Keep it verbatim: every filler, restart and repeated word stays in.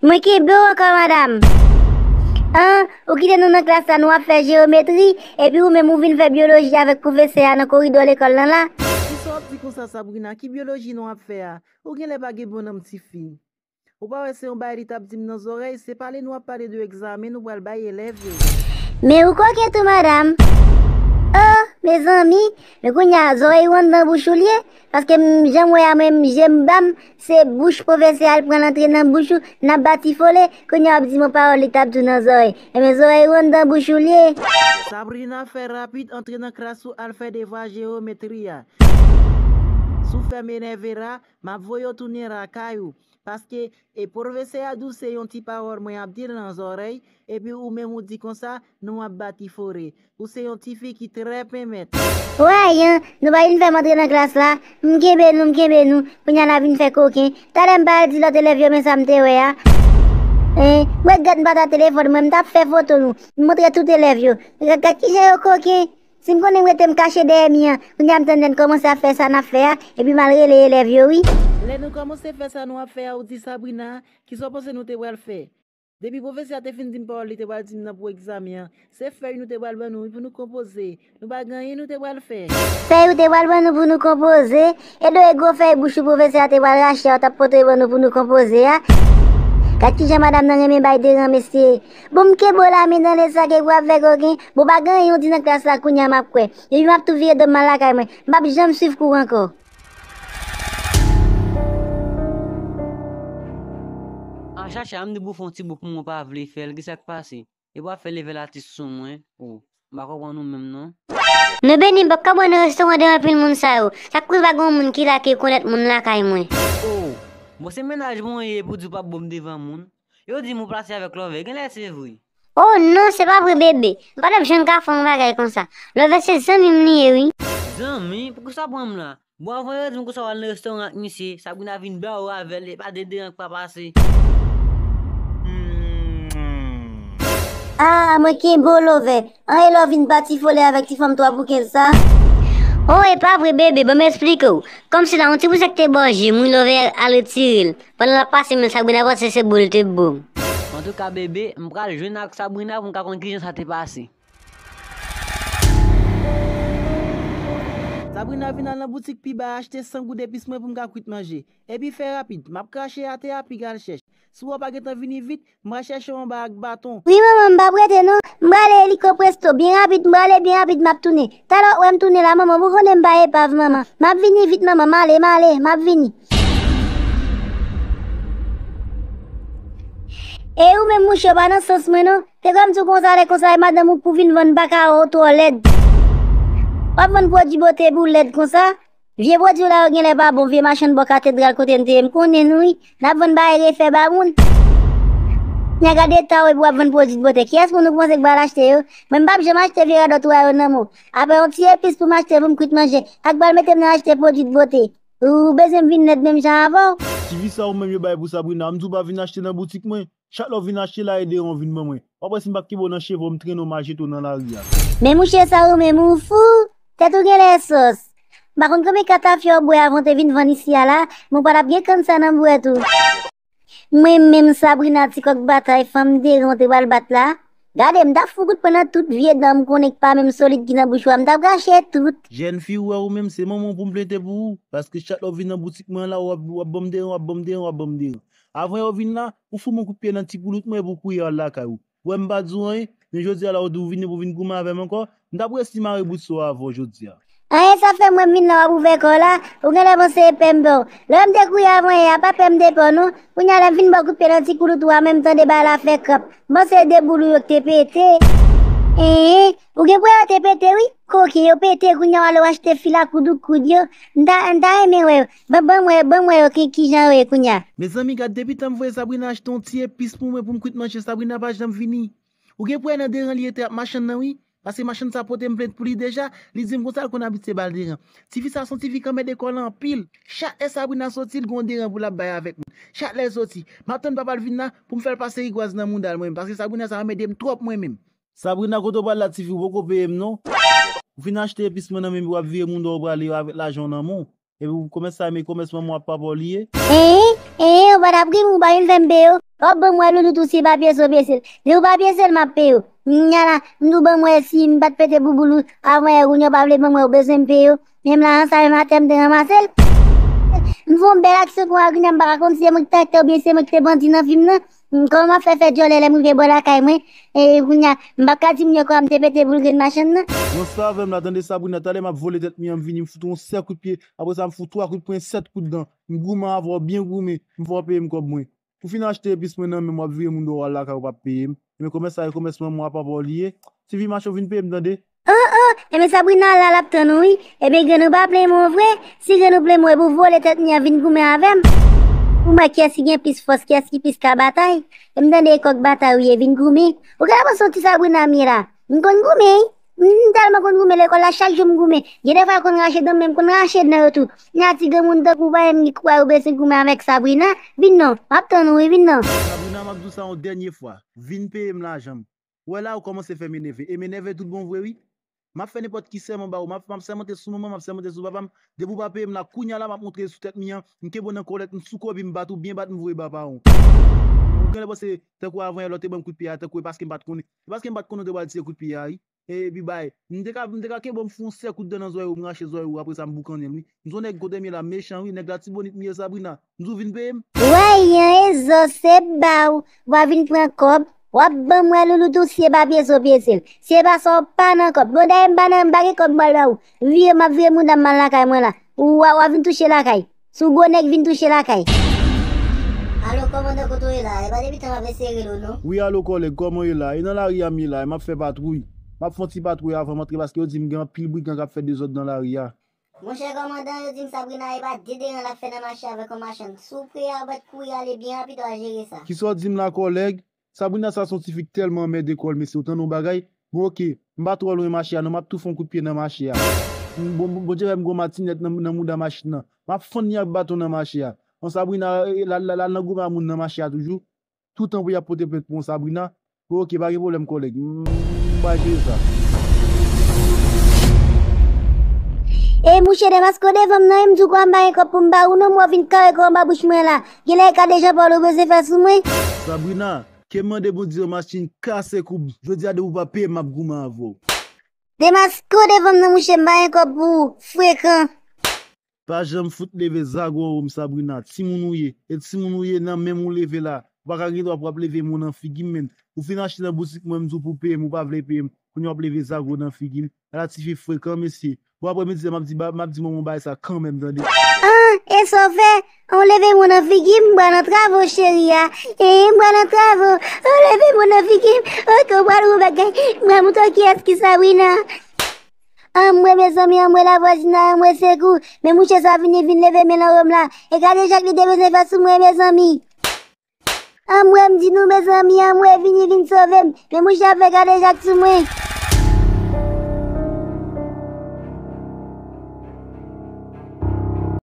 Mwen kenbe w ankò, madanm. An, ou kite nou nan klas la, nou ap fè jewometri, epi ou menm ou vin fè byoloji avèk pwofesè a nan koridò lekòl lan la. Kisa w ap di konsa, Sabrina? Ki byoloji nou ap fè a? Ou genlè pa gen bon nanm, tifi. Ou pa wè se yon bagay li t ap di m nan zòrèy, se pale nou ap pale de egzamen nou pral bay elèv yo. Men ou koken tou, madanm. Oh, mezanmi, men kounye a zòrèy ou anndan bouch ou l ye, paske m, jan m wè a mwen, m, je m ba m, se bouch pwofesè a l pran l antre nan bouch ou, n ap batifole, kounye a w ap di m yon pawòl li t ap di w nan zòrèy. Enben zòrèy ou anndan bouch ou l ye. Sabrina, fè rapid, antre nan klas ou, al fè devwa jewometri a. Si w fè m enève la, m ap voye w tounen lakay ou. Paske, e pwofesè a di w se yon ti pawòl mwen ap di l nan zòrèy, epi ou menm ou di konsa, nou ap batifore. Ou se yon tifi ki trè penmèt. Wè, an, nou pa vin fè m antre nan klas la. M kenbe nou, m kenbe nou. Kounye a n a vin fè koken. Talè m pa al di lòt elèv yo men sa m te wè a. Hein, mwen gad m pa ta telefòn mwen, m t ap fè foto nou. M montre tout elèv yo. Gad, gad kijan yo koken. Si m konnen m rete m kache dèyè mi an, kounye a m tande n kòmanse ap fè sa n ap fè a, epi m al rele elèv yo, wi. Lè nou kòmanse fè sa nou ap fè a, ou di Sabrina, kisa w panse nou te pral fè? Depi pwofesè a te fin di m pawòl li te pral di m nan pou egzamen an, se fèy nou te pral ban nou, wi, pou nou konpoze. Nou pa gen anyen nou te pral fè. Fèy ou te pral ban nou pou nou konpoze? E do e gwo fèy bouch ou pwofesè a te pral rache a, w t ap pote ban nou pou nou konpoze a? Gad kijan madanm nan renmen bay deran, mesye. Bon, m kenbe w la, men nan le sa ke w ap fè koken. Bon, pa gen anyen w di nan klas la, kounye a m ap kwè. Epi m ap tou vire do m al lakay mwen. M p ap janm swiv kou w ankò. A, Chacha, m di pou w fè yon ti bout pou mwen, w pa vle fè l, kisa k pase? Epi w ap fè leve latis sou mwen, o. M pa konprann ou menm non. Non, Beni, m p ap ka bwè nan restoran de anpil moun sa yo. Sa k rive a gon moun ki la ke konèt moun lakay mwen. O, bon, se mennaj mwen ye pou di w p ap bwè m devan moun. Yo di m ou plase avèk Love, genlè se vre. O non, se pa vre, bebe. M pa t ap janm ka fè yon bagay konsa. Love se zanmi m li ye, wi. Zanmi? Poukisa w pran m la? Bon, avan yo di m konsa w al nan restoran ak misye, Sabrina vin ba ou avè l, e pa de deran k pa pase. Hmm. A, mwen kenbe w, Love. An, e lè w vin batifole avèk ti fanm twa pou kenz sa? O, e pa vre, bebe, ban m eksplike w. Kòmsi la, yon ti bousèk te ba w je m, wi, Love al retire l. Pandan l ap pase men Sabrina panse se bo l te bo m. Antouka, bebe, m pral jwenn ak Sabrina pou m ka konn kijan sa te pase. Sabrina vin al nan boutik pi ba a achte san goud epis mwen pou m ka kwit manje. Epi fè rapid, m ap krache atè a, piga l chèch. Si w pa gentan vini vit, m pral chèche w anba ak baton. Wi, manman, m p ap rete non. M prale eliko presto, byen rapid, m prale byen rapid, m ap tounen. Talè w ap wè m tounen la, manman, ou konnen m pa epav, manman. M ap vini vit, manman, m ale, m ale, m ap vini. E ou menm, mouche, w pa nan sans mwen non. Te kwè m di w konsa, lè konsa, e madanm ou pou vin vann baka ou twò lèd. W ap vann pwodui bote epi w lèd konsa? Vye pwodui w la yo genlè pa bon, vye machann bò katedral kote n te ye, m konnen nou wi. N ap vann bagay refè ba moun. Nèg a gade eta w epi w ap vann pwodui bote. Kiyès moun ou panse k pral achte yo? Mwen m p ap janm achte vye radòt ou a yo nan men w. Apa yon ti epis pou m achte pou m kwit manje, ak pral mete m nan achte pwodui bote. Ou bezwen m vin lèd menm jan avè w? Ti vi sa ou menm yo bay pou Sabrina, m di w pa vin achte nan boutik mwen. Chak lè w vin achte la, e deran w vin ban mwen. W ap wè si m p ap kenbe w nan cheve w, m trennen w, m al jete w nan lari a. Men mouche sa ou menm ou fou, tèt ou genlè sòs. M pa konn konbyen katafya w bwè avan w te vin vann isi a la, men w pa t ap gen kann sa nan bwèt ou. Mwen menm Sabrina ti kòk batay, fanm deran w te pral bat la. Gade, m t ap fougout pandan tout vye dan m konnen k pa menm solid ki nan bouch ou a, m t ap krache tout. Jèn fi, ou wè ou menm, se manman w pou m plente pou ou, paske chak lè w vin nan boutik mwen an la, w ap, w ap ban m deran, w ap ban m deran, w ap ban m deran. Avan yo vin la, ou fout m yon kout pye nan ti koulout mwen epi w kouri al lakay ou. Ou wè m pa di w anyen, men jodi a la ou di w vini pou w vin goumen avè m ankò, m t ap resi mare bout so a avè w jodi a. Anyen sa fè m wè m vin la w ap ouvè kò w la, ou genlè panse e pè m pè w. Lè m te kouri avan yè a, pa pè m te pè w non. Kounye a lè m vin ba w kout pye nan ti koulout ou a, menm tande bagay la fè krap. M panse e de boul ou yo k te pete. Enhen, ou gen pou wè yo te pete wi. Koken yo pete, kounye a w ale w achte fil a koud ou koud yo. M ta, m ta renmen wè yo. Ban, ban m wè, ban m wè yo ki, kijan yo ye kounye a. Mezanmi, gad depi tan m voye Sabrina achte yon ti epis pou mwen pou m kwit manje, Sabrina pa janm vini. Ou gen pou wè nan deran li ye te ap machann nan wi. Paske machann sa pote m plent pou li deja, li di m konsa l konn abitye ba l deran. Tifi sa se yon tifi k anmède kò l anpil. Chak lè Sabrina soti, l gen yon deran pou l ap bay avèk moun. Chak lè l soti, m ap tann papa l vin la pou m fè l pase rigwaz nan mouda l mwen menm, paske Sabrina sa anmède m twòp mwen menm. Sabrina, kote w pral la, tifi, ou poko peye m non. Ou fin achte epis mwen nan men m, w ap vire mouda w prale avèk lajan w nan men w. Epi w komès sa, men komès manman w ap papa w li ye. Enhen, enhen, ou pa t ap ri m, ou pa vin fè m peye w. W ap ban m wè loulout ou si pa pyese w pyese l. Depi w pa pyese l, m ap peye w. Kounya la, m tou ban m wè si m pa t pete bouboul ou avan yè, kounya w pa vle ban m wè ou bezwen m peye w. Menm la, ansanm atè m te ranmase l. M fè yon bèl aksyon kon a kounya, m pa ka konn si se mwen ki te aktè oubyen se mwen ki te bandi nan fim nan. Kòman m ap fè fè djòlè lè m rive bò lakay mwen? E kounya, m p ap ka di moun yo kòman m te pete boul grenn machann nan. Ranse avè m la, tande Sabrina, talè m ap vole tèt mi an, m vini, m fout ou yon sèl kout pye, apre sa m fout twa kout pwen, sèt kout dan. M goumen avè w, byen goumen, m fè w peye m kòb mwen. Pou fin achte epis mwen nan men m, w ap vire moun dò w al lakay ou p ap peye m. Ebyen, kòmès sa e kòmès manman w a papa w li ye. Sivi mache w vin peye m, tande? Oh, oh, ebyen Sabrina la, l ap tann ou wi. Ebyen, grann ou pa plenn mwen vre? Si grann ou plenn mwen, pou vole tèt mi an vin goumen avè m. Pou m wè kiyès ki gen plis fòs, kiyès ki plis ka batay. E m tande e kòk batay ou ye, vin goumen. Ou genlè panse yon ti Sabrina m ye la. M konn goumen, wi. M tèlman konn goumen lekòl la, chak jou m goumen. Gen de fwa yo konn rache dan m, men m konn rache dan yo tou. Kounya ti granmoun tankou w pa menm gen kouraj ou bezwen goumen avèk Sabrina. Vin non, m ap tann ou wi, vin non. Sabrina, m ap di w sa yon dènye fwa. Vin peye m lajan m. Ou wè la, ou kòmanse fè m enève. E m enève tout bon vre, wi. M ap fè nenpòt ki sèman ba ou. M ap, m ap sèmante sou manman m, m ap sèmante sou papa m. Depi w pa peye m la, kounya la, m ap montre sou tèt mi an. M kenbe w nan kòlèt, m sou kòbi, m bat ou byen bat, m voye ba paran w. Ou genlè panse, tankou avan yè, lè w te ban m kout pye a, tankou e paske m pa t konnen. E paske m pa t konnen w te pral tire kout pye a, wi. Epi bay. M te ka, m te ka kenbe w, m fout yon sèl kout dan nan zòrèy ou, m rache zòrèy ou, apre sa m boukannen l, wi. M se yon nèg kote m ye la, mechan, wi, nèg Latibonit m ye, Sabrina. M di w vin peye m. Wè, yon rezo se ba w, w a vin pran kòb, w ap ban m wè loulout ou si e pa pyese w pyese l. Si e pa sa w pa nan kòb. Bon, dayè m pa nan, m pa gen kòb m pral ba ou. Vire, m ap vire mouda m m al lakay mwen la. Ou a, w a vin touche lakay. Si w gwo nèg, vin touche lakay. Alo, kòmandan, kote w ye la? E pa depi tan m ap eseye rele w, non. Wi, alo, kòlèg, kòman w ye la? E nan lari a m ye la, e m ap fè patwouy. M ap fè yon ti patwouy avan m antre paske yo di m gen anpil brigan k ap fè dezòd nan lari a. Monchè kòmandan, yo di m Sabrina e pa de deran l ap fè nan mache avèk yon machann. Si w prè a, w mèt kouri ale byen rapid, w al jere sa. Kisa w di m la, kòlèg? Sabrina sa se yon tifi k tèlman anmède kò l, mesye, ou tande yon bagay? Bon, oke, m pa twò lwen mache a non, m ap tou fè yon kout pye nan mache a. Bon, bon, Bondye fè m gen yon matinèt nan, nan mouda machin nan. M ap fann li ak baton nan mache a. Yon Sabrina, eh, l al, l al, l al nan goumen a moun nan mache a toujou. Toutan pou y ap pote plent pou yon Sabrina. Bon, oke, pa gen pwoblèm, kòlèg. M, m pral jere sa. E mouche, demaske w devan m nan, e m di w kwa m pa gen kòb pou m ba ou non, m wè w vin kare kò w anba bouch mwen la. Genlè e kadejanpòl ou bezwen fè sou mwen. Sabrina, ke m mande Bondye yon machin kase kou. Jodi a depi w pa peye m, m ap goumen avè w. Demaske w devan m nan, mouche, m pa gen kòb pou ou. Frekan. Pa janm fout leve zago anwo m, Sabrina. Timoun ou ye. E timoun ou ye nan menm ou leve la. Ou pa ka gen dwa pou w ap leve mo nan figi m, menn. Ou fin achte nan boutik mwen, m di w pou w peye m, ou pa vle peye m. Kounye a w ap leve zago nan figi m. Ala tifi frekan, mesye. Bon, aprè midi a, m ap di, ba- m ap di manman w bagay sa kanmenm, tande. Ah, e sa w fè? An w leve mo nan figi m, m pral nan travo, cheri a. E, m pral nan travo. An w leve mo nan figi m. Oke, w pral wè bagay. M pral montre w kiyès ki Sabrina. Anmwe, mezanmi, anmwe, lavwazinay, anmwe, sekou. Men mouche sa vini, vin leve men l anwo m la. E kadejak li te bezwen fè sou mwen, mezanmi. Anmwe, m di nou, mezanmi, anmwe, vini, vin sove m. Men mouche ap fè kadejak sou mwen.